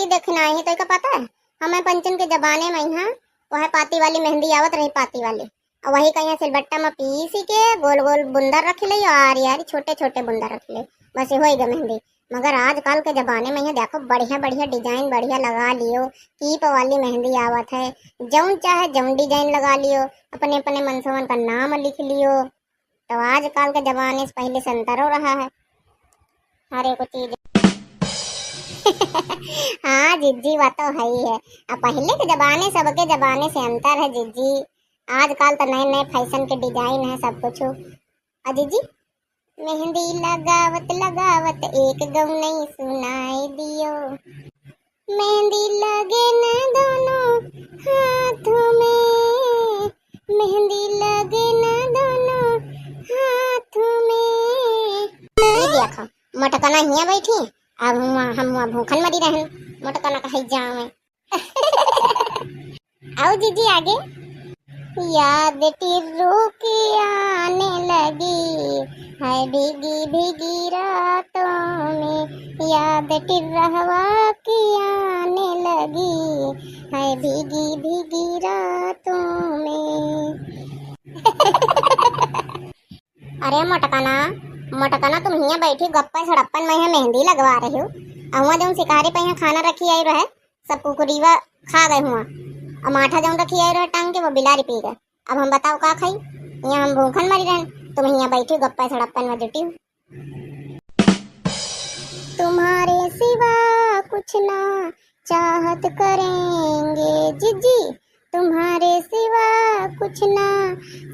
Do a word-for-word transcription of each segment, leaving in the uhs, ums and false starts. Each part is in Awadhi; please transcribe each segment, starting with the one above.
देखना ही तो का पता है, हमें पंचन के जमाने में यहाँ वह पाती वाली मेहंदी आवत रही, पाती वाली। और वही कहीं सिलबट्टा में पीसी के गोल गोल बुंदर रख ले, यार यार छोटे छोटे बुंदर रख ले, बस ये होई गए मेहंदी। मगर आजकल के जमाने में यहाँ देखो बढ़िया बढ़िया design बढ़िया लगा लियो, कीप वाली मेहंदी आवत है, जौन चाहे जौन design लगा लियो, अपने अपने मनसवन का नाम लिख लियो। तो आजकल के जमाने से पहले से अंतर हो रहा है हर एक चीज। हाँ जिज्जी, वह तो है ही है। अब पहले के जमाने से अब के जमाने से अंतर है जिज्जी। आजकल तो नए नए fashion के design है सब कुछ। और जिज्जी, मेहंदी लगावत लगावत एक गौनई सुनाई दियो। मेहंदी लगे न दोनों हाथों में, मेहंदी लगे न दोनों हाथों में। ये देखो, मोटकना हियाँ बैठी, अब हम, हम वहाँ भूखन मरी रहन, मोटकना कहे जावे। आओ जीजी आगे। याद टिर्रू की आने लगी है भीगी भीगी रातों में, याद टिर्रहवा की आने लगी है भीगी भीगी रातों में। अरे मोटकना, मोटकना, तुम हियाँ बैठी गप्पा सड़प्पन में यहाँ मेहंदी लगवा रही हो, अहुआ जौन शिकारी पे यहाँ खाना रखी आई रहे, सब कुकुरीवा खा गए हुआ। अब माठा जौन रखी आई रहे टांग के, वो बिलारी पी गए। अब हम बताओ का खाई? यहाँ हम भूखन मरी रहन, तुम यहाँ बैठी गप्पा सड़प्पन में जुटी हो। तुम्हारे सिवा कुछ ना चाहत करेंगे जिज्जी, तुम्हारे सिवा कुछ ना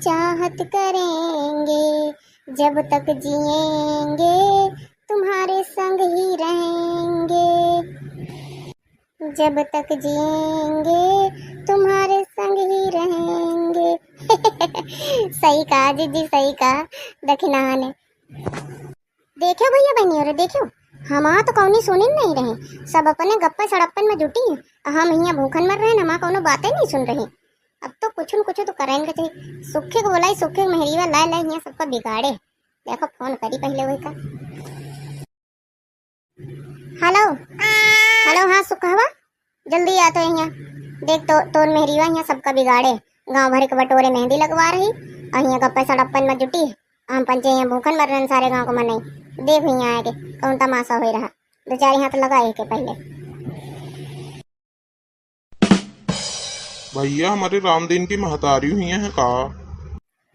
चाहत करेंगे, जब तक जिएंगे तुम्हारे संग ही रहेंगे। जब तक जिएंगे तुम्हारे संग ही रहेंगे। सही कहा जिज्जी, सही कहा दखिनहा ने। देखियो भैया बहनी, अरे देखियो, हमा तो कौनी सुनिन नहीं रहे, सब अपने गप्पा सड़प्पन में जुटी हैं, आ हम हियाँ भूखन मर रहे हैं, हमा कौनो बातें नहीं सुन रहे। अब तो कुछ न कुछ तो करेंगे चाहिए। सुखे को बोलाई, सुखे को मेहरीवा लाए लाए हियाँ सबका बिगाड़े। देखो फोन करी पहले वही का। हेलो, हेलो, हाँ सुखवा, जल्दी आ तो यहाँ। देख तो तोर मेहरीवा यहाँ सबका बिगाड़े, गांव भर के बटोरे मेहंदी लगवा रही और यहाँ गप्पे सड़प्पन में जुटी। हम पंचे यहाँ भूखन मर रहे हैं, सारे गांव को मनई। देख यहाँ आके कौन तमाशा हो रहा, दो चार हाथ लगा के पहले। भैया, हमरे रामदीन की महतारी हुई है का?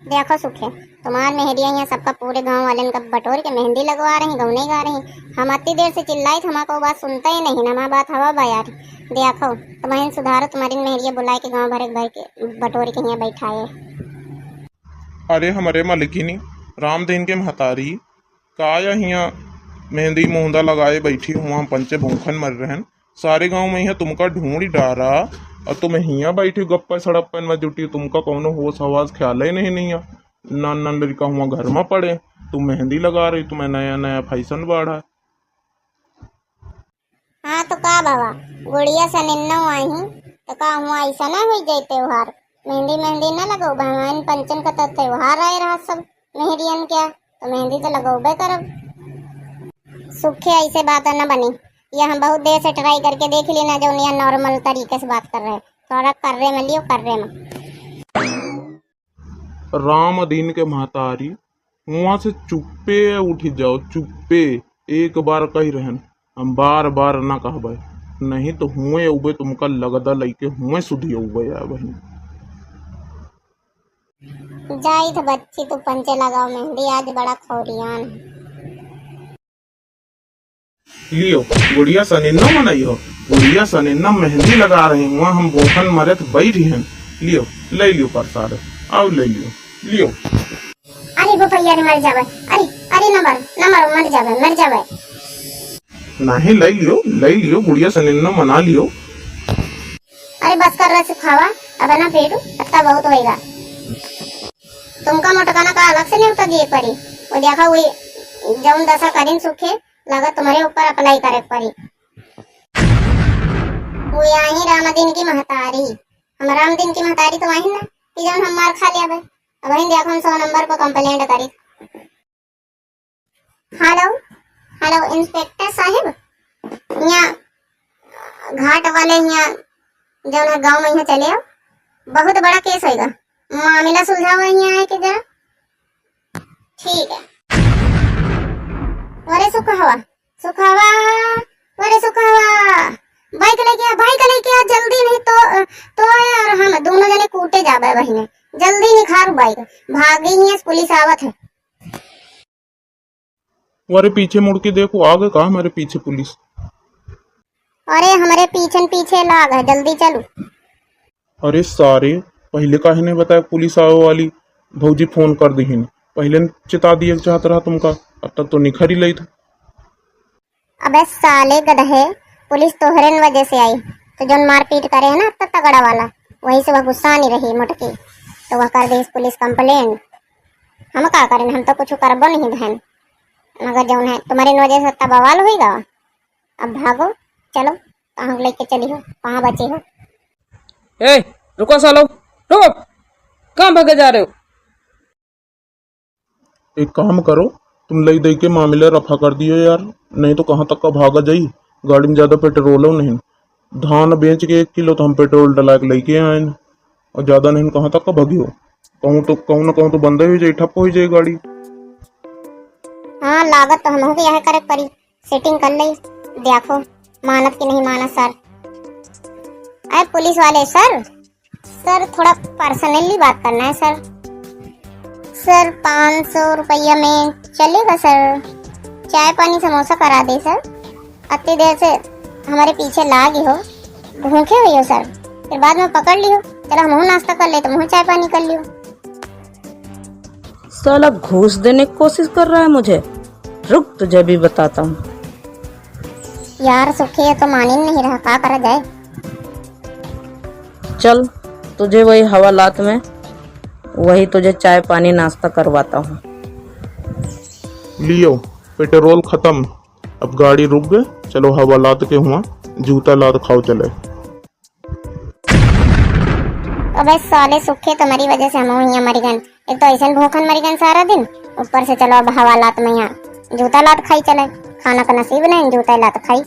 देखो सुखे, तुम्हार मेहरिया यहाँ सबका पूरे गांव वालन का बटोर के मेहंदी लगवा रही, गौने गा रही। हम अति देर से चिल्लाई थे, हमार को बात सुनता ही नहीं, हमार बात हवा बा यार। देखो, तुम्हारे सुधारो, तुम्हारी मेहरिया बुलाए के गांव भर के भर के बटोर के यहाँ बैठाए। अरे हमरे मलिकिनी, रामदीन के महतारी, का या हियाँ मेहंदी मुहंदा लगाए बैठी हुआ, हम पंचे भूखन मर रहन। सारे गांव में यहाँ तुमका ढूंढ डारा और तुम हियाँ बैठी गप्पा सड़प्पन में जुटी, तुमका कौनो होश हवास ख्याल ही नहीं, नहीं है। नान नान लड़का हुआ घर में पड़े, तुम मेहंदी लगा रही, तुम्हें नया नया फैशन बाढ़ा। हाँ तो का बाबा, गुड़िया सनिन्नो आई, तो का हुआ ऐसा ना हो जाए त्योहार? मेहंदी मेहंदी ना लगो, भगवान पंचन का तो त्योहार आए रहा सब मेहरियन क्या, तो मेहंदी तो लगोबे करब। सुखे ऐसे बात ना बनी, ये हम बहुत देर से try करके देख ली ना, जो यहाँ normal तरीके से बात कर रहे, थोड़ा कर्रे में लियो, कर्रे में। राम दीन के महतारी, हुआं से चुप्पे उठ जाओ, चुप्पे। एक बार कही रहन, हम बार बार ना कहबे, नहीं तो हुए उबे तुमका लगदा लइके हुए सुधी उबे आ बहिन। जाइत बच्ची, तू पंचे लगाओ मेहंदी, आज बड़ा खौरियान है। लियो, गुड़िया सनिन्नो मनई हो, गुड़िया सनिन्नो मेहंदी लगा रही हुआ, हम भूखन मरत बैठी हैं। लियो, ले लियो प्रसाद, आओ ले लियो, लियो। अरे बपैया रे, मर जावे, अरे, अरे, न मर, न मर, मर जावे, मर जावे। नहीं, ले लियो, ले लियो, गुड़िया सनिन्नो मना लियो। अरे बस कर रहा सुखावा, अब ना पेटू, अत्ता बहुत होएगा। तुमका मोटकाना का अलग से नेवता दिए पड़ी। वो देखा, वही जौन दशा करिन सुखे, लगा तुम्हारे ऊपर apply करे पड़ी। वो यही रामदीन की महतारी, हम रामदीन की महतारी तो वही ना कि जौन हम मार खा लिया भाई। अब वही देखो, हम सौ नंबर पर complaint करी। हेलो, हेलो इंस्पेक्टर साहब, यहाँ हाट वाले हियाँ जौन है गाँव में हियाँ चले आओ, बहुत बड़ा केस होइगा, मामिला सुलझावा हियाँ आए के जरा। ठीक है। अरे सुखवा, सुखवा, अरे सुखवा, बाइक लेके आ, बाइक लेके आ, जल्दी नहीं तो, तो और हम दोनों जने कूटे जाबे बहिने, जल्दी निखारू बाइक, भागी हियाँ पुलिस आवत है। अरे पीछे मुड़ के देखो, आ गए का हमारे पीछे पुलिस? अरे हमरे पीछे न पीछे लाग है, जल्दी चलू। अरे सारे, पहिले काहे नहीं बताया पुलिस आवे वाली? भौजी फोन कर दिहिन, पहिले न चेता दिए के चाहत रहा तुमका, अब तक तो निखरी लई था। अबे साले गधे, पुलिस तोहरे न वजह से आई, तो जौन मारपीट करे है ना इतना तगड़ा वाला, वही से वह गुस्सा नहीं रही मोटकी, तो वह कर दी पुलिस कंप्लेंट। हम का करें, हम तो कुछ करबो नहीं बहन, मगर जौन है तुम्हारे न वजह से इतना बवाल होइगा। अब भागो, चलो, कहाँ लेके चली हो, कहाँ बची हो? ए, रुको सालो, रुको, कहाँ भागे जा रहे हो? एक काम करो, तुम लई दई के मामला रफा कर दियो यार, नहीं तो कहाँ तक का भागा जाई, गाड़ी में ज्यादा पेट्रोल हो नहीं, धान बेच के एक किलो तो हम पेट्रोल डला के लेके आए न, और ज्यादा नहीं, कहाँ तक का भागियो, कहूँ तो, कहूँ ना कहूँ तो बंद हो जाए, ठप्प हो जाए गाड़ी। हाँ, लागत तो हमहू के यह करे पड़ी। सेटिंग कर लई, देखो मानत कि नहीं मानत सर। अरे पुलिस वाले सर, सर थोड़ा पर्सनली बात करना है सर। सर पाँच सौ रुपया में चलेगा सर? चाय पानी समोसा करा दे सर। अत्ती देर से हमारे पीछे लागी हो, भूखे हुई हो सर, फिर बाद में पकड़ लियो। चलो हमहू नाश्ता कर ले, तुमहू चाय पानी कर लियो। साला घूस देने की कोशिश कर रहा है मुझे, रुक तुझे भी बताता हूँ। यार सुखी, ये तो मानी नहीं रहा, का करा जाए? चल, तुझे वही हवालात में, वही तुझे चाय पानी नाश्ता करवाता हूँ। लियो, पेट्रोल खत्म, अब गाड़ी रुक गए, चलो हवालात के हुआ जूता लात खाओ चले। अबे साले सुखे, तुम्हारी वजह से हम हियाँ मरिगन। एक तो ऐसन भूखन मरिगन सारा दिन, ऊपर से चलो अब हवालात में यहाँ जूता लात खाई चले। खाना का नसीब नहीं, जूता लात खाई।